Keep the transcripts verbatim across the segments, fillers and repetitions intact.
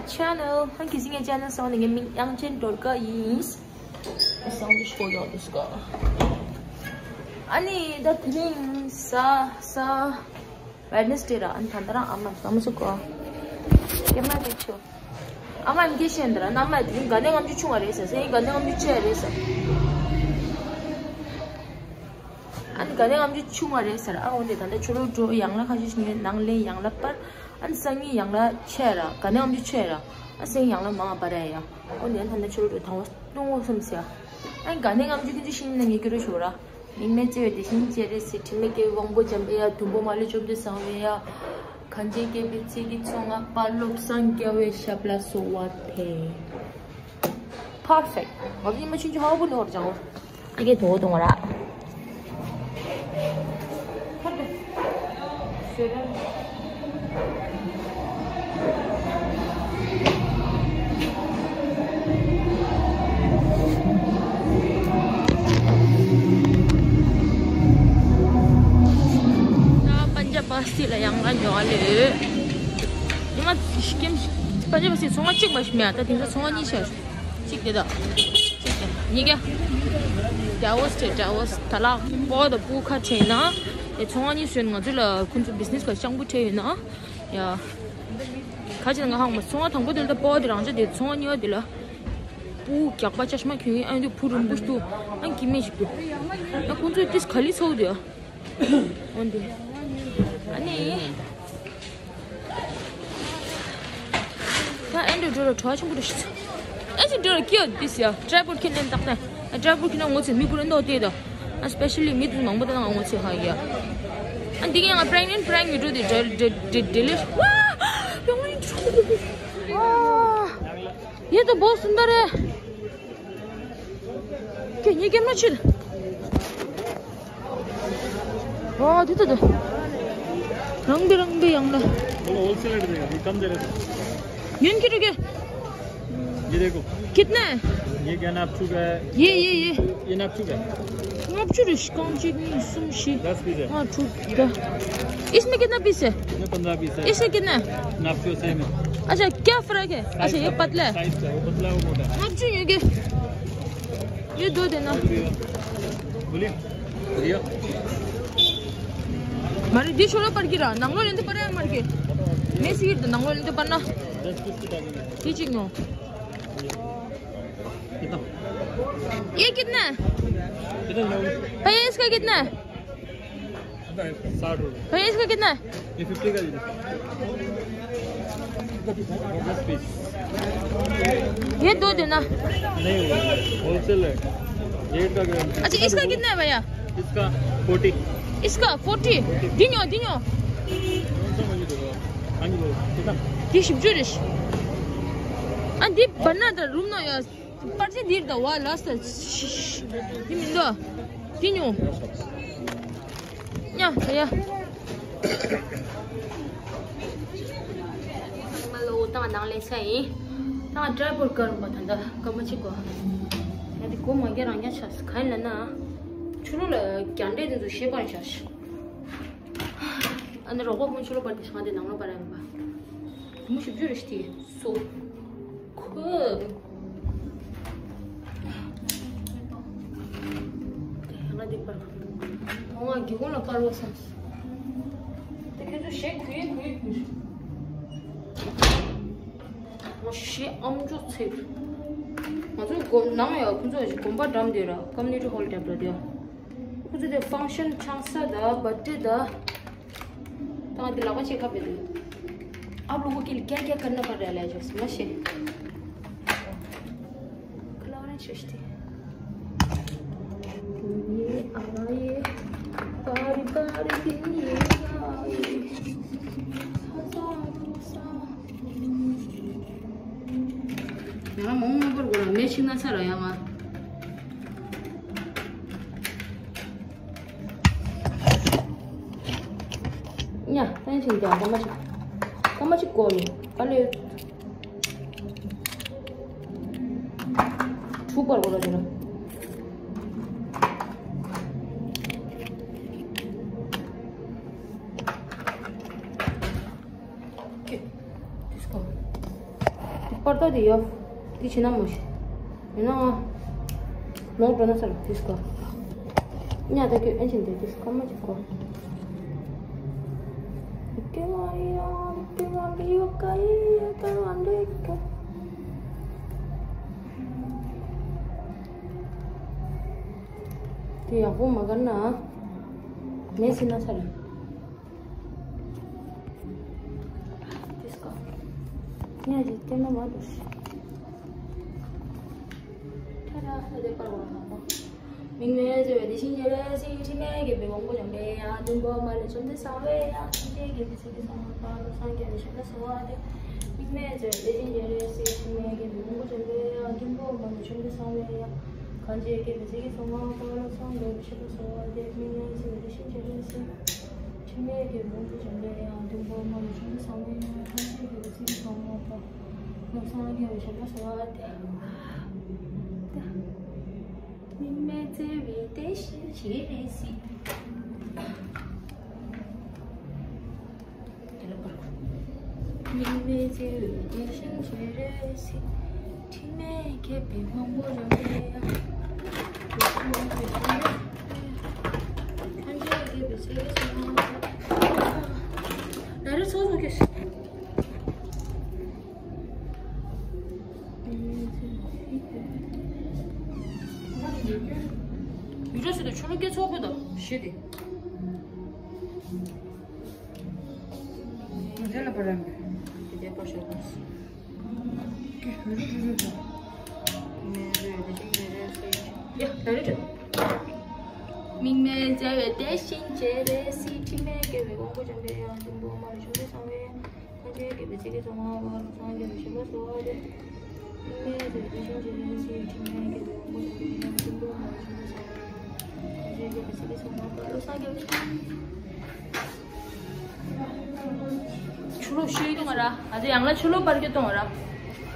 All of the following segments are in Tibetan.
Channel. ཧང་གི་སི་ངའི་ཅེ་ནལ་སོང་ནས་ངའི་མིང་དབྱངས་ཅན་སྒྲོལ་དཀར་ཡིན། སང་དུ་ཤོ་ཡོང་དུས་ཀ་ཨ་ནི་ད་དེ་རིང་ས་ས་ཝེ་ནེ་སི་ཌེ་ར། ཨ་ནི་ད་ལྟ་རང་ཨ་མ་ཨ་མ་ཚོ་གོ་སྐྱེ་མ་དེ་ཆོ་ཨ་མ་མི་སྐྱེ་ཤེས་འདི་ར་ནམ་མ་དེ་རིང་དགའ་ལྡན་ལྔ་བཅུ་ཆུང་བ་རེད་ཟེར། སེང་དགའ་ལྡན་ལྔ་བཅུ་ཆེ་རེད་ཟེར། ཨ་ནི་དགའ་ལྡན་ལྔ་བཅུ་ཆུང་བ་རེད་ཟེར། ཨ་འོན་ཏེ་ད་ལྟ་ཆུ་ལོག་འགྲོ་ཡང་ལ་ཁ་ཤས་ཤིག་ནང་ལེན་ཡང་ལ་པར། ཨ་ནི་སང་ཉིན་ཡང་ལ་ཆེ་ར་དགའ་ལྡན་ལྔ་བཅུ་ཆེ་ར། ཨ་སེང་ཡང་ལ་མང་བ་ར་ཡ། འོན་ཏེ་ད་ལྟ་ཆུ་ལོག་འགྲོ་དང་བ་སྟོང་བ་སུམ་ཟེར། ཨ་ནི་དགའ་ལྡན་ལྔ་བཅུ་ཁྱེད་ཚོ་ཤིང་ན་ངེད་ཀྱི་རུ་ཤོར་ར། མིག་སྨན་བརྩེ་བའི་དེ་བཞིན་བརྗེ་རེད་ཟེར། དྲི་མེད་ཀྱི་དབང་པོ་འཇམ་པའི་ཡ། དུམ་བུ་མ་ལུས་བཅོ་བརྒྱད་བཟང་བའི་ཡ། གང་བྱེད་སྐྱེད་པའི་ཚིག་གི་ཚོགས། ང་དཔལ་སློབ་སངས་རྒྱ་བའི་ཞབས་ལ་གསོལ་བ་འདེབས། Perfect. ང་ཚོ་ཉི་མ་ཆུང་ཆུང་ཧ་པོ་ནོར་ཅང་ཨ་གེ་དོ་དོང་ར། ད་པན་ཇབ་བ་སི་ལ་ཡང་ང་ཉོ་ལེ། ཉི་མ་ཤི་ཀེམ་པན་ཇབ་བ་སི་ཚོང་བ་གཅིག་མ་ཤི་མེད། ད་དེང་སང་ཚོང་བ་གཉིས་ཤར། གཅིག་དེ་དང་། གཅིག་དེ་གཉིས་ཀ་ཌའི་ཝོར་སི་ཏེ་ཌའི་ཝོར་སི་ད་ལག་པོ་དང་པུ་ཁ་ཕྲལ་ན། དེ་ཚོང་བ་གཉིས་སོན་ང་ཚོ་ལ་ཁོང་ཚོ་བི་ཛི་ནེ་སི་ག་སྤྱང་པོ་ཕྲལ་ཡོད་ན། ཡ། ཁ་ཅིག་ང་ཧང་མ་ཚོང་བ་དང་པོ་དེ་ལ་ད་པོ་དེ་རང་ཅག་དེ་ཚོང་བ་གཉིས་པ་དེ་ལ། པུ་རྒྱག་པ་ཅག་མ་ཁྱོད་ཨ་འདི་བུ་རུམ་བུ་ཏུ་ཨ་ཀི་མེ་ཞིག་ཏུ། ཨ་ཁོང་ཚོས་ཏིས་ག་ལི་ཚོགས་དེ། འོན་ཏེ། ཨ་ནི། ད་ཨེ་འདྲ་འགྲོ་ར་གྲོགས་ཆེན་པོ་རེ་ཞིག་ཨེ་ཅི་འགྲོ་ར་ཀི་ཡོད་དིས་ཡ། ཌ་རའི་བར་ཁྱེད་ནས་བཏགས་ནས། ཌ་རའི་བར་ཁྱེད་ནས་ངོ་ཚེ་མི་བུ་རེ་འདོག་དེ་ད། ཨ་སི་པེ་ཤ་ལི་མི་དུ་མང་པོ་ད་ང་ངོ་ཚེ་ཧ་ཡ། ཨ་འདི་ག་ང་པྲེག་ནེན་པྲེག་ཡོད་འགྲོ་དེ་ཌེ་ཌེ་ཌེ་ལི་ཝ། ཡོང་ཡིན་འགྲོ། ཡེ་ད་བོ་སུན་དར་རེ། ཁྱེད་ཉིད་ཀྱི་མ་ཕྱིར། ཨོ་དེ་དེ་དེ། རང་གི་རང་གི་ཡང་ལ། बोलो wholesale rate देगा, ये कम दे रहे थे। ཡོན་ཁྱེད་རུ་གེ། ये देखो। कितना है? ये क्या नाप चुका है? ये ये ये। ये नाप चुका है। नाप चुका है, कौन चीज नहीं सुन शी। दस पीस है। हाँ, ठीक है। इसमें कितना पीस है? इसमें पन्द्रह पीस है। इसमें कितना है? नाप चुका सेम है। अच्छा, क्या फर्क है? अच्छा, ये पतला है। साइज का, वो पतला है, वो मोटा है। नाप चुका है ये। ये दो देना। बोलिए। भैया। मारे दी छोड़ो पड़ गिरा, नंगो लेते पड़े मर के। मैं सीट नंगो लेते पड़ना। दस पीस की पैकिंग है। ये चिंगो। कितना? ये कितना है? कितना लोगे? भैया, इसका कितना है? साठ रुपये। भैया, इसका कितना है? ये फिफ्टी का दे दो। दस पीस। ये दो देना। नहीं, होलसेल है। रेट का गारंटी। अच्छा, इसका कितना है भैया? इसका फोर्टी। इसका फोर्टी। दिन्यो, दिन्यो। कौन सा मजे दो? हाँ जी, बोलो। कितना? दी शिवजू रिश। हाँ, दी बनना था, रूम ना यार। पर्ची दीर द वा लास्ट। दी मिंदो। दिन्यो। ཉ་ཡ། ང་ལོ་དང་ནང་ལས་ས་ཡིན། ད་ཌ་རའི་བར་ཀར་མ་ད་ད་སྐར་མ་གཅིག་གོ། ང་དེ་གོ་མ་རྒྱ་རང་རྒྱ་ཆགས་ག་ཡིན་ལ་ན། ཆུ་ལོ་ལ་རྒྱ་འདྲེ་དེ་ཚོ་ཤེས་པར་བྱ་ཤི། ཨ་ནི་རོགས་པ་ཁོང་ཆུ་ལོ་པར་དེ་ཤང་དེ་ནང་ལོ་པར་ཡིན་པ། མུ་ཞིབ་ཅུ་རེ་ཤི་དེ་སོ། ཁོ། ང་འདི་པར། ཁོང་ང་སྒེའུ་ཁུང་ལ་དཀར་བོ་བསམས། དེ་ཁྱོད་ཚོ་ཞེ་གུ་ཡེ་གུ་ཡེ་གུ་ཡེ། ང་ཞེ་ཨམ་ཅོག་ཚེ། ང་ཚོ་དགོན་ནང་ཡ་ཁོང་ཚོ་དགོན་པ་འགྲམ་དེ་ར་ཀམ་ནི་ཊི་ཧོལ་ཊེབ་ར་དེ། ཁོང་ཚོ་དེ་ཕང་ཤན་ཆང་ས་ད་བར་ཐི་ཌེ་ད། ད་ང་འདི་ལག་པ་ཆེ་ཁ་བེ་དུ། ཨབ་ལོ་གོ་ཀི་ལ་ཀྱ་ཀྱ་ཀར་ན་ཀར་ར་ལ་ཇོ་སི་མ་ཤེ། ཁ་ལ་བ་ར་ཤེ་ཤི་ཏི། ཡེ་ཨ་ཡེ། པ་རི་པ་རི་ཏི་ཡེ་ཨ་ཡེ། ཧ་ས་རུ་ས། ཡང་མོང་མོང་པར་གོ་ར་མེ་ཤིང་ན་ས་ར་ཡང་ང་། ཉ་ཏན་ཞིང་ཀྱང་ཀ་མ་ཅིག་ཀ་མ་ཅིག་གོ་ནི་ཨ་ལེ། ཐུག་པར་གོ་ར་ཅི་ན། Okay, let's go. ཏོ་དེ་ཡོད། དེ་བྱེད་ན་མོ་ཤི། ཡིན་ན་ང་ནོར་འགྲོ་ན་ས་རུ་དུས་སྐོར། ཉ་ད་ཁྱོད་ཨེ་ཆེན་དེ་དུས་སྐོར་མ་ཅིག་གོ། དེ་ཡག་པོ་མ་གར་ན། མེད་སྲིད་ན་ས་རུ། དུས་སྐོར། ཉ་ཅིག་སྟེར་ན་མ་འདུག་ཤི། ཁྱོད་རང་ལ་དེ་པར་བ་མ་གོ། མིག་མེད་བརྩེ་བའི་དེ་བཞིན་གྱི་རེ་ཞིག་དྲི་མེད་མཁྱེན་པའི་དབང་པོ་འཇམ་པའི་དབྱངས། བདུན་པོ་མ་ལུས་བཅོམ་ལྡན་གསང་བའི་དབྱངས། ཐམས་ཅད་མཁྱེན་པའི་ཚིག་གི་གསང་བ་པ། བློ་བཟང་རྒྱལ་བའི་ཞབས་ལ་གསོལ་བ་འདེབས། མིག་མེད་བརྩེ་བའི་དེ་བཞིན་གྱི་རེ་ཞིག་དྲི་མེད་མཁྱེན་པའི་དབང་པོ་འཇམ་པའི་དབྱངས། བདུན་པོ་མ་ལུས་བཅོམ་ལྡན་གསང་བའི་དབྱངས། ཐམས་ཅད་མཁྱེན་པའི་ཚིག་གི་གསང་བ་པ། བློ་བཟང་རྒྱལ་བའི་ཞབས་ལ་གསོལ་བ་འདེབས། མིག་མེད་བརྩེ་བའི་དེ་བཞིན་གྱི་རེ་ཞིག་དྲི་མེད་མཁྱེན་པའི་དབང་པོ་འཇམ་པའི་དབྱངས། བདུན་པོ་མ་ལུས་བཅོམ་ལྡན་གསང་བའི་དབྱངས། ཐམས་ཅད་མཁྱེན་པའི་ཚིག་གི་གསང་བ་པ། བློ་བཟང་རྒྱལ་བའི་ཞབས་ལ་གསོལ་བ་འདེབས། མིག་མེད་བརྩེ་བའི་དེ་བཞིན་གྱི་རེ་ཞིག་དེ་ལ་པར། མིག་མེད་བརྩེ་བའི་དེ་བཞིན་གྱི་རེ་ཞིག་དྲི་མེད་མཁྱེན་པའི་དབང་པོ་འཇམ་པའི་དབྱངས། ཐམས་ཅད་མཁྱེན་པའི་ཚིག་གི་གསང་བ། ད་རེས་ཚོགས་རྫོགས་ཀྱི། ཡུ་རོ་སི་དང་ཆུ་ལོ་སྐྱེ་ཚོགས་པོ་དང་ཞི་དེ། དེ་ལ་པར་རམ་པས། དེ་དེ་པར་ཤོག་དང་། ཀེ་མི་རུ་རུ་རུ་རུ། ཡ་ད་རེད། མིག་མེད་བརྩེ་བའི་དེ་བཞིན་གྱི་རེ་ཞིག་དྲི་མེད་མཁྱེན་པའི་དབང་པོ་འཇམ་པའི་དབྱངས། བདུན་པོ་མ་ལུས་བཅོམ་ལྡན་གསང་བའི། ཐམས་ཅད་མཁྱེན་པའི་ཚིག་གི་གསང་བ་པ། བློ་བཟང་རྒྱལ་བའི་ཞབས་ལ་གསོལ་བ་འདེབས། མིག་མེད་བརྩེ་བའི་དེ་བཞིན་གྱི་རེ་ཞིག་དྲི་མེད་མཁྱེན་པའི་དབང་པོ་འཇམ་པའི་དབྱངས། བདུན་པོ་མ་ལུས་བཅོམ་ལྡན་གསང་བའི། ཐམས་ཅད་མཁྱེན་པའི་ཚིག་གི་གསང་བ་པ། བློ་བཟང་རྒྱལ་བའི། ཆུ་ལོག་ཤོད་གཏོང་ར། ཨ་ཙི་ཡང་ལ་ཆུ་ལོག་པར་གྱི་གཏོང་ར།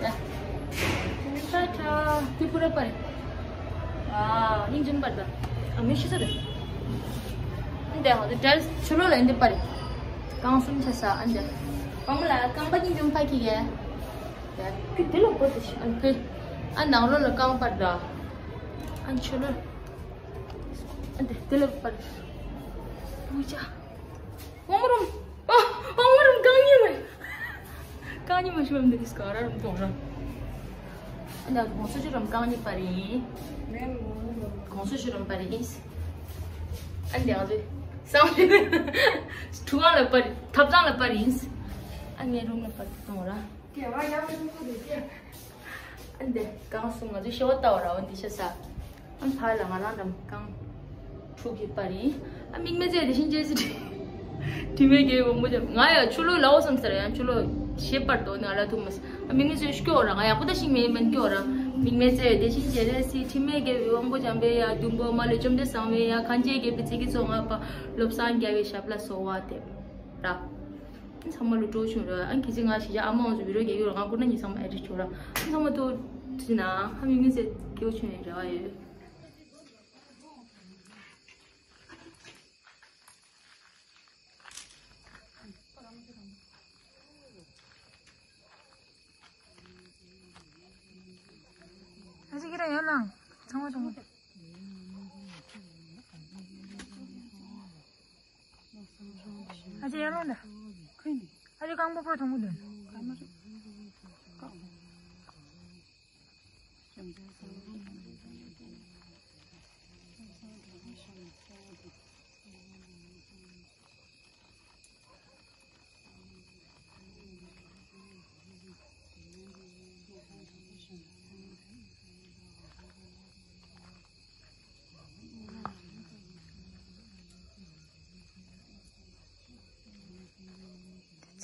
ཡ། ཁྲ་ཁྲ་ཏི་པུ་ར་པར། ཨ། སྙིང་རྗེ་པར་ད། ཨ་མི་ཤི་ས་རེད། འདི་ཧ་འདི་འདྲ་ཆུ་ལོག་ལ་འདི་པར། རྐང་གསུམ་ཆ་ས་ཨ་འདི། པང་མོ་ལ་རྐང་པ་སྙིང་རྗེ་པར་གྱི་གས། ཡ། ཁི་འདི་ལོག་པར་དུ་ཤི་ཨ་ཁི། ཨ་ནང་ལོག་ལ་རྐང་པར་ད། ཨ་ཆུ་ལོག་ཨ་འདི་འདི་ལོག་པར། པུ་ཅ། ཨོང་རུམ། ཨོ། ཨོང་རུམ་རྐང་གཉིས་མ། རྐང་གཉིས་མ་ཤི་བ་འདི་གིས་ག་ར་རུམ་གཏོང་ར། ཨ་ནི་གོང་ས་ཤི་རུམ་རྐང་གཉིས་པ་རེད། གོང་ས་ཤི་རུམ་པ་རེད། ཨ་ནི་ཨ་ཟེ། སང་ལེ། ཁྲུ་གང་ལ་པ་རེད། ཐབ་ཚང་ལ་པ་རེད། ཨ་ནི་རུམ་ལ་པ་རེད་གཏོང་ར། དེ་ཨ་ཡག་པོ་འདུག་དེ། ཨ་འདི་རྐང་གསུམ་ང་ཚོས་ཤེས་པ་ལྟ་བ་ར་བ་འདི་ཤ་ས། ཨ་ཕ་ལ་ང་རང་འགྲམ་རྐང་། ཕྲུག་གི་པར་ཡིན། ཨ་མིག་མི་བརྩེ་དེ་བཞིན་བྱས་སི་དྲི། དྲི་མེད་རྒྱལ་བའི་དབང་པོ་འཇམ། ང་ཡང་ཆུ་ལོག་ལའོ་བསམ་ས་ར་ཡང་ཆུ་ལོག་ཤེས་པར་དོ་ནི་ཨ་ལ་ཐུག་མ་སི། ཨ་མིག་མི་བརྩེ་སྐྱོ་ར་ང་ཡག་པོ་ད་ཤིང་མེད་མན་སྐྱོ་ར། མིག་མི་བརྩེ་དེ་བཞིན་བྱས་རེ་སི་དྲི་མེད་རྒྱལ་བའི་དབང་པོ་འཇམ་པའི་ཡ། བདུན་པོ་མ་ལུས་བཅོམ་ལྡན་གསང་བའི་ཡ། ཁ་འབྱེད་རྒྱལ་པོའི་ཚིག་གི་གསང་བ་པ། བློ་བཟང་རྒྱལ་བའི་ཞབས་ལ་གསོལ་བ་འདེབས། ར། ཚང་མ་ལོ་སྤྲོ་བྱུང་ར། ཨ་ཁྱེད་ཚེ་ང་ཞིག་ཨ་མ་འོང་ཚོ་བི་རོ་རྒྱག་ཡོད་ར། ང་ཀུ་ན་ཉི་ཚང་མ་ཨེ་རི་བྱུང་ར། ཚང་མ་ཏོ་ཚི་ན་ཧ་མི་མི་ཚེ་སྐྱོ་བྱུང་ཡོད་ར་བ་ཡོད། ཨ་ཅེ་ཁྱེད་རང་ཡར་ལངས། ཚང་མ་ཚང་མ། ཨ་ཅེ་ཡར་ལངས་ད། ཨ་ཅེ་རྐང་པ་པོ་དང་པོ་འདོན། དེ་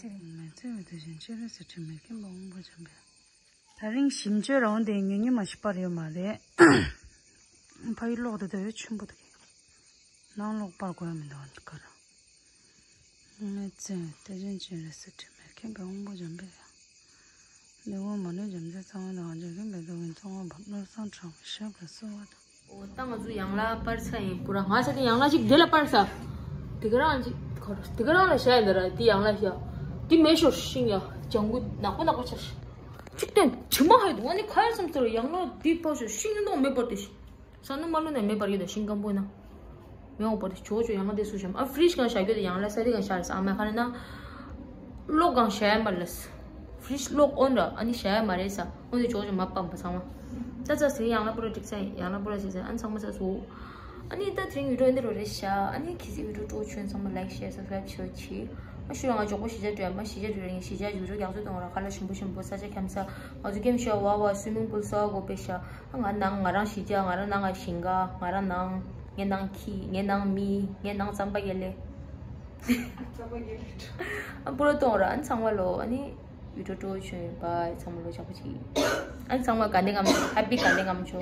ཕྱིར་མི་བརྩེ་བའི་དེ་བཞིན་སྤྱན་རས་གཟིགས་དྲི་མེད་མཁྱེན་པའི་དབང་པོ་འཇམ་པའི། ད་རིང་ཞིམ་བཅོས་རང་དེ་ཉུང་ཉུང་མ་ཞིག་པར་ཡོད་མ་རེད། ཕ་ཡུལ་ལོག་དེ་ད་ཡོད་ཆེན་པོ་དེ། ནང་ལོག་པར་དགོས་ཡ་མི་འདུག་ག་ར། མི་བརྩེ་བའི་དེ་བཞིན་སྤྱན་རས་གཟིགས་དྲི་མེད་མཁྱེན་པའི་དབང་པོ་འཇམ་པའི་དབྱངས། ལེའུ་མ་ནུ་འཇམ་མཛད་རྩ་བ་དང་འཇམ་མཁྱེན་པའི་རྡོ་རིང་གཙང་བ་བབས། བློ་བཟང་གྲགས་པའི་ཞབས་ལ་གསོལ་བ་དང་། འོ་ད་ང་ཚོ་ཡང་ལ་པར་ས་ཡིན་ཁོ་ར། ང་ཚ་དེ་ཡང་ལ་ཅིག་དེ་ལ་པར་ས། དེ་ག་རང་ཅིག་ཁོ་ར་དེ་ག་རང་ལ་བཞག་ཡིན་ད་ར། དེ་ཡང་ལ་བཞག་དེ་མེད་ཤོར་ཤིང་ཡ་ལྗང་གུ་ནག་པོ་ནག་པོ་ཆགས་ཤིང་། གཅིག་དོན་ཇི་མ་ཧེ་དུ་ཨ་ནི་ཁ་ཡར་སམ་སོར་ཡང་ལ་དི་པོ་ཤོ་ཤིང་ནོ་མེ་པར་དེ་ཤི། ས་ནུ་མ་ལུ་ནས་མེ་པར་ཡོད་དོ་ཤིང་སྐམ་པོ་ན། མེ་འོ་པར་དེ་ཆོ་ཆོ་ཡང་ལ་དེ་སུ་ཤམ་ཨ་ཕྲིཇ་གང་བཞག་རྒྱུ་དེ་ཡང་ལ་ས་དེ་གང་བཞག་རེད་ས་ཨ་མ་ཁ་ན་ན། གློག་གང་བཞག་ཡ་མ་ལ་ས། ཕྲིཇ་གློག་ཨོན་ར་ཨ་ནི་བཞག་ཡ་མ་རེད་ས་ཨོན་དེ་ཆོ་ཆོ་མ་པམ་པ་ཚང་མ། ཙ་ཙ་སི་ཡང་ལ་པུ་ར་འགྲིག་ས་ཡང་ལ་པུ་ར་སི་ས་ཨན་ཚང་མ་ས་སུ། ཨ་ནི་ད་དེ་རིང་བི་ཌིའོ་འདི་རུ་རེད་ཤག་ཨ་ནི་ཁྱེད་ཚོའི་བི་ཌིའོ་སྤྲོ་བྱོན་ཚང་མ་ལའིག་ཤེར་སབ་སི་ཀ་རའིབ་བྱེད་རོགས་གྱིས། ཨ་ཞུ་རང་ང་མགྱོགས་པོ་གཞིས་ཆགས་འགྲོ་ཡ་མ་གཞིས་ཆགས་འགྲོ་རེད་གཞིས་ཆགས་འགྲོ་རེད་རྒྱག་ཚོད་གཏོང་ར་ཁ་ལག་ཞིམ་པོ་ཞིམ་པོ་ས་ཆ་འཁྱམ་ས་ང་ཚོ་ཀེམ་ཤོ་བ་བ་སུའི་མིང་པུལ་སོགས་དགོས་པས་ཤག་ཨ་ང་ནང་ང་རང་གཞིས་ཆགས་ང་རང་ནང་ང་ཞིང་ཁ་ང་རང་ནང་ངའི་ནང་ཁྱི་ངའི་ནང་མི་ངའི་ནང་རྩམ་པ་ཡེ་ལེ། ཨ་པུ་ར་གཏོང་ར་ཨ་ནི་ཚང་མ་ལོ་ཨ་ནི་བི་ཌིའོ་སྤྲོ་བྱོན་པ་ཚང་མ་ལོ་ཇག་པོ་ཅིག་ཨ་ནི་ཚང་མ་དགའ་ལྡན་ངམ་ཆོ་ཧེ་པི་དགའ་ལྡན་ངམ་ཆོ།